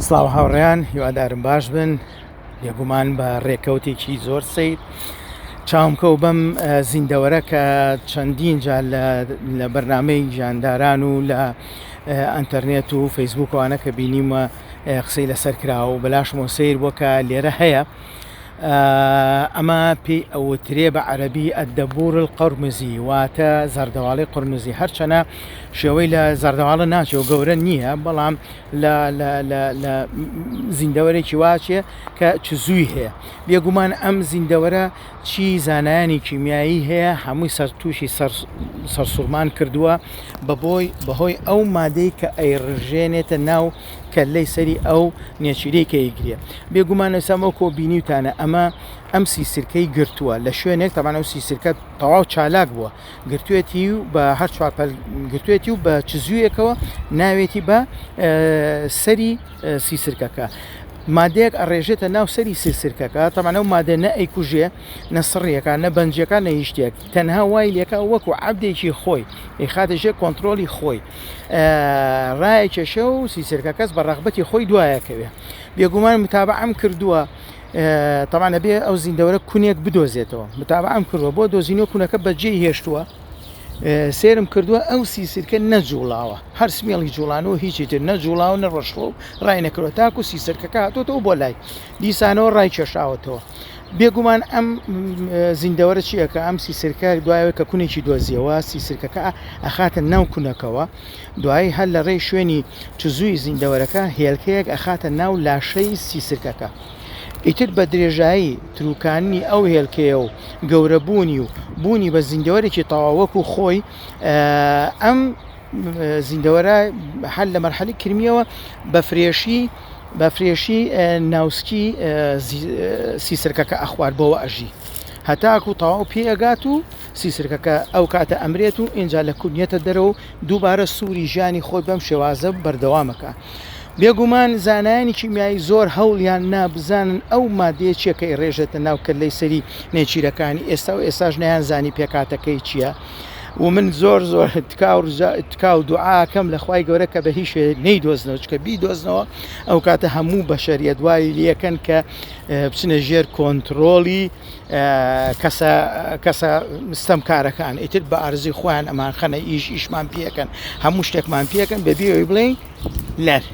سڵاو هاوڕێیان هیوادارم باش بن بێگومان بە ڕێکەوتێکی زۆر سیر چاوم کەو بەم زیندەوەرە کە چەندین جار لە بەرنمەی گیانداران و لە ئەتەرنێت و فەیسبوکوانە کە بینیمە قسەی لەسەر کراوە و بەلاشمەوە سیر بووە کە لێرە هەیە ئەمە پێی ئەوترێ بە عەرەبی الدبور القرمزی واتە زەردەواڵەی قرمزی هەرچەنە شێوەی لە زەردەواڵە ناچێ و گەورە نییە بەڵام لە لە لە لە زیندەوەرێکی واچێ کە چزووی هەیە بێگومان ئەم زیندەوەرە چی زانایانی کیمیایی هەیە هەمووی سەر تووشی سەر سەرسوڕمان کردووە بەبۆی بەهۆی ئەو مادەی کە ئەیڕژێنێتە ناو کەللەی سەری ئەو نێچیرەی کە ئەیگرێ. بێگومان ئێستا وەکۆ بینیوتانە ئەمە ئەم سیسرکەی گرتووە لە شوێنێک تەبعەن ئەو سیسرکە تەواو چالاک بووە گرتوێتی و بە هەر چوار پەل گرتوێتی و بە چزویەکەوە ناوێتی بە سەری سیسرکەکە. مادەیەک ئەڕێژێتە ناو سەری سیسرکەکە تەبعەن ئەو مادە نە ئەیکوژێ نە سڕیەکە نە بەنجەکە نە هیچ شتێک تەنها وای لێکا وەکو عەبدێکی خۆی ئەیخاتە ژێر کۆنترۆڵی خۆی ڕایەکێشە و سیسرکەکەس بە ڕەغبەتی خۆی دوایەکەوێ بێگومان متابعەم کردووە تەبعەن ئەبێ ئەو زیندەوەرە کونێک بدۆزێتەوە متابعەم کردووە بۆ دۆزینەوە کونەکە بەجێی هێشتووە سێرم کردووە ئەو سیسرکە نەجوڵاوە هەر سمێڵی جوڵانەوە هیچی تر نەجوڵاوە نەڕۆشتووە و ڕای نەکردووە تاکو سیسرکەکە هاتۆتەوە بۆ لای دیسانەوە ڕای کێشاوەتەوە بێگومان ئەم زیندەوەرە چییە کە ئەم سیسرکە دوایەوە کە کونێکی دۆزیەوە سیسرکەکە ئەخاتە ناو کونەکەوە دوایی هەر لە ڕێی شوێنی چزووی زیندەوەرەکە هێلکەیەک ئەخاتە ناو لاشەی سیسرکەکە ئیتر بە درێژایی تروکاننی ئەو هێلکەیە و گەورەبوونی و بوونی بە زیندەوەرێکی تەواوەکو خۆی ئەم زیندەوەرە هەر لە مەرحەلی کرمیەوە بە فرێشی بە فرێشی ناوسکی سیسرکەکە ئەخوارد بۆوە ئەژی هەتاکو تەواو پێ ئەگات و سیسرکەکە ئەو کاتە ئەمرێت و ئینجا لە کونیەتە دەرەوە و دووبارە سووری ژیانی خۆی بەم شێوازە بەردەوامەکە. بێگومان زانایانی کیمیایی زۆر هەوڵیان نا بزانن ئەو مادەیە چیە کە ئەیڕێژێتە ناو کەللەی سەری نێچیرەکانی ئێستا و ئێستاش نەیانزانی پێکهاتەکەی چیە و من زۆر زۆر تکا و تکا و دوعاکەم لە خوای گەورە کە بە هیچ شێوەیەک نەیدۆزنەوە چکە بیدۆزنەوە ئەو کاتە هەموو بەشەریەت وای لەکەن کە بچنە ژێر کۆنتترۆڵی کەسە کەسە ستەمکارەکان ئیتر بە ئارزی خۆیان ئەمان خەنە ئیش ئیشمان پێەکەن هەموو شتێکمان پێەکەن بەبێ ئەوی بڵێن لەر.